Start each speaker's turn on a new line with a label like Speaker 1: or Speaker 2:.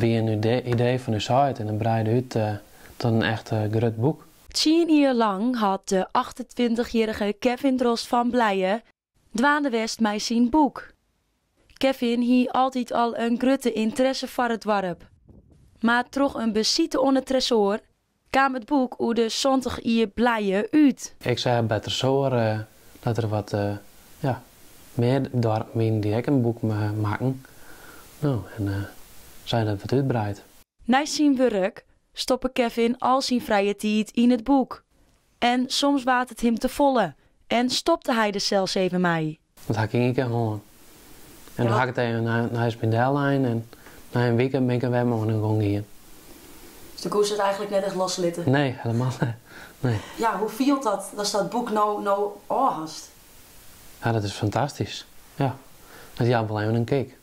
Speaker 1: Wie in idee fan ús heit en it breide út tot in echt grut boek.
Speaker 2: Tsien jier lang hat de 28-jierrige Kevin Drost fan Blije dwaande west mei syn boek. Kevin hie altyd al in grutte ynteresse foar it doarp. Mar troch in besite oan it Tresoar kaam it boek oer de 70 jier Blije út.
Speaker 1: Ik seach by Tresoar dat der wat ja, mear doarpen wienen dy't ek in boek makken. No, en sa is dat wat útbreid.
Speaker 2: Nei syn wurk stoppe Kevin al syn frije tiid yn it boek. En soms waard it him tefolle en stopte hy der sels even mei.
Speaker 1: Dat ha ik ien kear hân. En doe ha ik it even neist my dellein en nei in wike bin ik der wer mei oan de gong gien.
Speaker 2: Dus do koest it eigentlik net echt loslitte?
Speaker 1: Nee, helemaal net. Nee.
Speaker 2: Ja, hoe fielt dat datst dat boek no ôf hast?
Speaker 1: Ja, dat is fantastysk. Ja, dat jout wol even in kick.